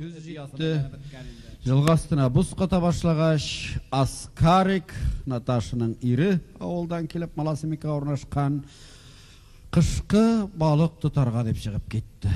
Көз җитте. Елга астына боз ката башлагач, Аскарик, Наташаның ире, авылдан килеп Маласемикага урнашкан, кышкы балык тотарга дип чыгып китте.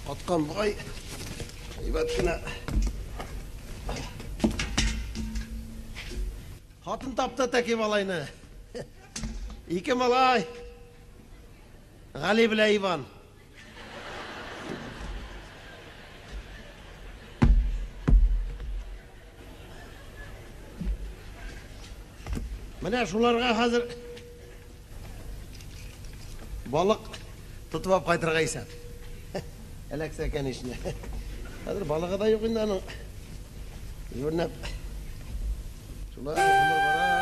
Каткан бугай. Әйбәт кенә. Хатын тапты тәки малайны. Ике малай. Гали белән Иван. Менә шуларга хәзер балык тотып алып кайтырга исәп. Эләксә, конечно. Хәзер балыгы да юк инде аның. Юрнәп. Шулай гомер бара.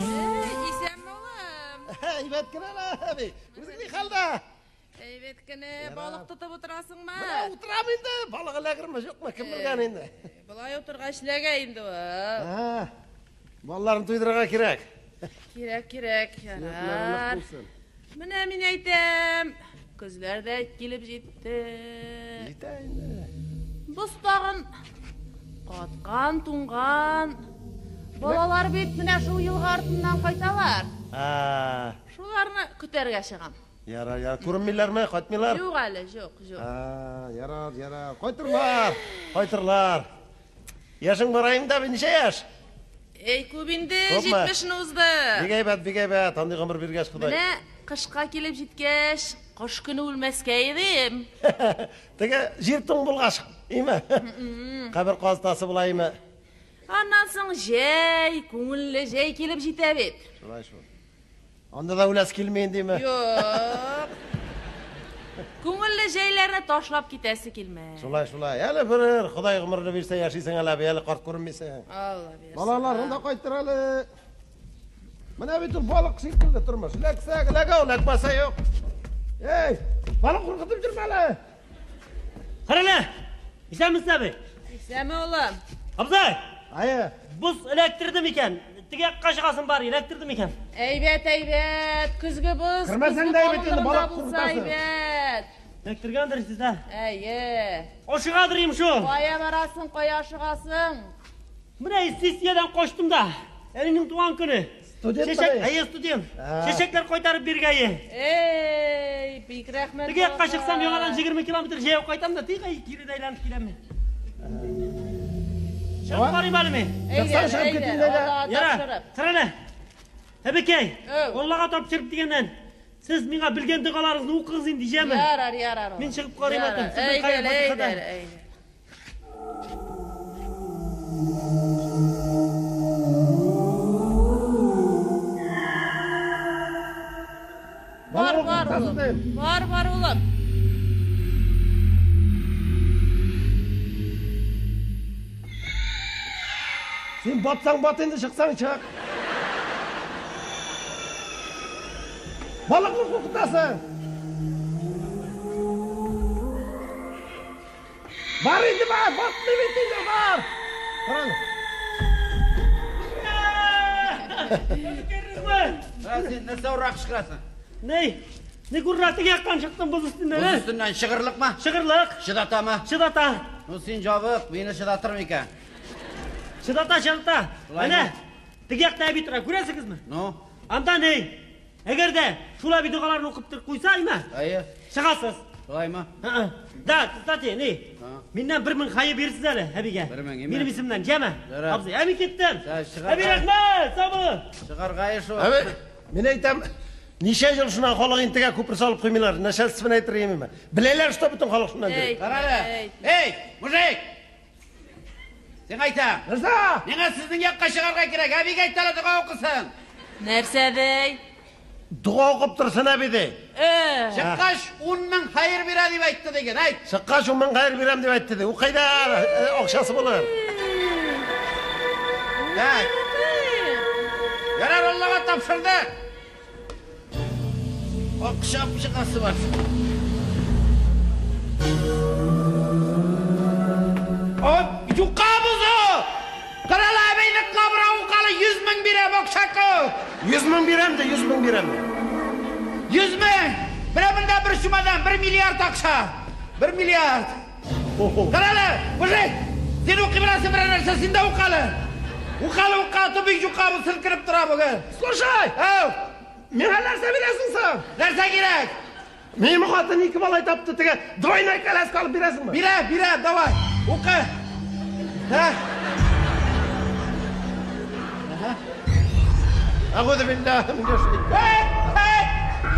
Исәнме, улым? Әйбәт кенә лә, әби. Үзең ни хәлдә? Әйбәт кенә. Балык тотып утырасыңмы? Менә утырам инде. Балык эләгерме, юкмы, кем белгән инде. Болай утыргач эләгә инде ул. Балаларын туйдырырга кирәк. Кирәк, кирәк. Ярар. Менә мин әйтәм, көзләр дә килеп җитте. Җитә инде. Боз тагын каткан, туңган. Балалар бит менә шул елга артыннан кайталар. Шуларны көтәргә чыгам. Ярар, ярар. Күренмиләрме, кайтмыйлар? Юк әле, юк, юк. Ярар, ярар. Кайтырлар, кайтырлар. Яшең бар инде, ничә яшь? Эй, күп инде, 70-не узды. Бик әйбәт, бик әйбәт. Андый гомер биргәч Ходай. Менә кышка килеп җиткәч, кыш көне үлмәскә идем. Теге җир туң булгач, име? Кабер казытасы була име? Аннан соң җәй, күңелле җәй килеп җитә бит. Шулай шул. Анда да үләс килми инде. Юк. Күңелле җәйләрне ташлап китәсе килмә. Шулай, шулай. Әле бер Ходай гомерне бирсә яшисең әле, әби, әле карт күренмисең. Алла бирсә. Балаларны да кайтыр әле. Менә бит ул балык шикелле тормыш. Эләксә, эләгә, эләкмәсә юк. Эй, балык куркытып йөрмә әле. Карале! Исәнмесез, әби? Исәнме, улым? Абзый! Әйе. Боз эләктерде микән? Теге якка чыгасың бар, эләктерде микән? Әйбәт, әйбәт. Көзге боз. Кермәсәң дә әйбәт инде, балык булса куркытасың. әйбәт. Эләктергәндер сездә. Әйе. Ашыгадыр им шул. Кая барасың, кая ашыгасың? Менә сессиядән качтым да. Әнинең туган көне. Студент Чәчәк, бай. әйе, студент. Чәчәкләр кайтарып биргәе. Эй, бик рәхмәт. Теге якка чыксам, балакай. яңадан 20 километр җәяү кайтам да, тик әй, кире дә әйләнеп киләм. Чыгып карыйм әле мин. Әйдә, Чыксаң, чыгып әйдә, кит инде, әйдә. Аллага Яра, тапшырып. тырыны. Әбекәй, Әү. Аллага тапшырып дигәннән, сез миңа белгән догаларыгызны укыгыз инде, җәме? Ярар, ярар. Мин чыгып карыйм Ярар. атам. Сезнең Әйдә, хәер фатихада. әйдә, әйдә. Бар, Балык бар, куркытасың улым. дим. Бар, бар, улым. Син батсаң бат инде, чыксаң чык. Балыкны куркытасың. Бар инде, бар, батмый бит инде, бар. Карагыз. Әбекәйрәхмәт. Син нәрсә урак кычкырасың? Ней? Ни күренә теге яктан чыктым боз өстеннән, Боз ә? өстеннән чыгырлыкмы? Чыгырлык. Чыдатамы? Чыдата. Ну син җабык, мине чыдатыр микән? Чыдата, чыдата. Шулаймы? Әнә, теге якта әби тора, күрәсегезме? Ну, Анда ни? Әгәр дә шул әби догаларын укып торып куйса, әйме? әйе, Чыгасыз. шулаймы? Һы-һы. Да, кстати, ни? А. Миннән 1000 хайы бирсез әле әбигә. 1000, име? Минем исемнән, җәме? Ярар. Абзый, әби киттем. Да, чыгар. Әби рәхмәт, сау булың. Чыгарга шул. Әби, мин әйтәм, ничә ел шуннан халык интегә күпер салып куймыйлар. Начальство әйтер имеме? Беләләр, что бөтен халык шуннан Әйт, йөри. Карале. әйт. Эй, мужик! Син әйтәм. Нәрсә? Миңа сезнең якка чыгарга кирәк. Әбигә әйт әле дога укысын. Нәрсә ди? Дога укып торсын әби ди. Чыккач 10 мең хәер бирә дип әйтте диген, әйт. Чыккач 10 мең хәер бирәм дип әйтте ди. Ул кайда акчасы булыр? Так. Ярар, Аллага тапшырды. Акча чыгасы бар. Оп, юка бузу! Карала әбейне кабра укалы 100 мең бирәм акча күп. 100 мең бирәм дә, 100 мең бирәм дә. 100 мең! Менә монда бер чумадан 1 миллиард акча. 1 миллиард. Карала, мужик! Син укый беләсең берәр нәрсә, син дә укалы. Укалы, ука, бик юка бу селкенеп тора бүген. Слушай! Ау! Миңа нәрсә бирәсең соң? Нәрсә кирәк? Минем хатын ике бала тапты, теге двойной коляска алып бирәсеңме? Бирә, бирә, давай. Укы. Так. Әгуду биллаһи минәш шайтан. Эй, эй!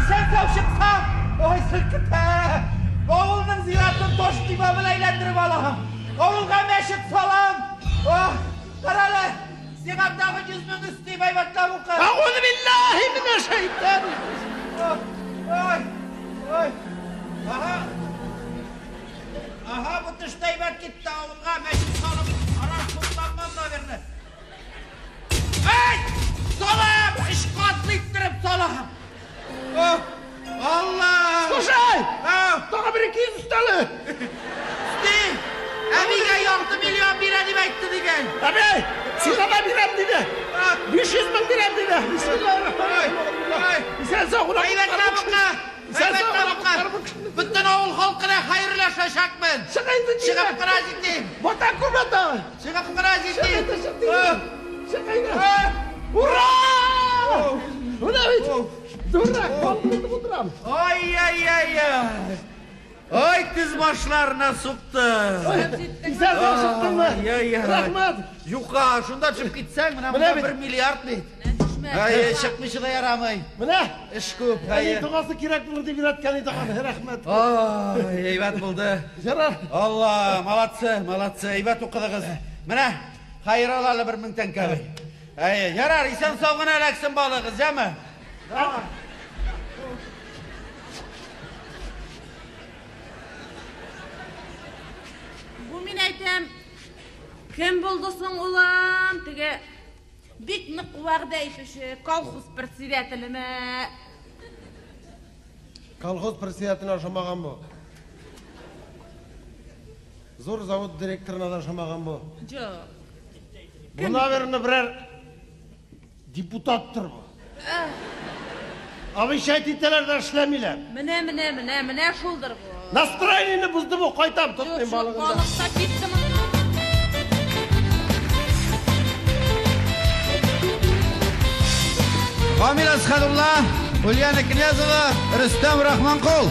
Исән сау чыксам, ой, селкетә. Авылның зиратын таш койма белән әйләндереп алам. Авылга мәчет салам. Ох, карале, сиңа тагы 100 мең өстим, әйбәтләп укы. Әгуду биллаһи минәш шайтан. Ой, ой. Ага. Ага, бу төштә әйбәт китте авылга мәчет салып, арар кулланмам, наверное. Эй! Салам! Өч катлы иттереп салам! Ох, Алла! Слушай! Ау! Тагы бер 200 өстәле. Син! Әбигә ярты миллион бирә дип әйтте дигән. Әби, сиңа да бирәм диде. 500 мең бирәм диде. Бисмиллаһир-рахманир-рахим. Ой! Исән сау гына. Әйбәтләп укы! Исән сау Әйбәтләп укы! Бөтен авыл халкына хәерләшәчәкмен. Чык инде, Чыгып кына җитим. Бата күрмәде. Чыгып кына Чык җитим. инде, чык инде. Чык инде. Ура! Менә бит. Дурак, балыкны утырам. Ай-яй-яй-яй! Ай, тез башларына сукты. Исән сау чыктыңмы? Ай-яй-яй. Рәхмәт. Юка, шунда төшеп китсәң, менә Менә монда бит. 1 миллиард бит. Төшмә. Ай, чыкмыйча да ярамый. Менә. Эш күп. Әни Ай, догасы кирәк булыр дип өйрәткән иде аны. Рәхмәт. Ай, әйбәт булды. Ярар. Алла, молодцы, молодцы, әйбәт укыдыгыз. Менә, хәер ал әле 1000 тәңкә. Әй, ярар, исән сау гына эләксен балыгыз, яме? Бу мин әйтәм, кем булды соң улым? Теге бик нык вәгъдә итүче колхоз председателеме? Колхоз председателенә ошамаган бу. Зур завод директорына да ошамаган бу. Юк. Бу, наверное, берәр депутаттыр бу. Обещать итәләр дә эшләмиләр. Менә, менә, менә, менә шулдыр бу. Настроениене бозды бу, кайтам, тотмыйм Юк, шул балыгын. балык та китте моннан. Камил Асхадулла, Ульяна Князева, Рөстәм Рахманкул.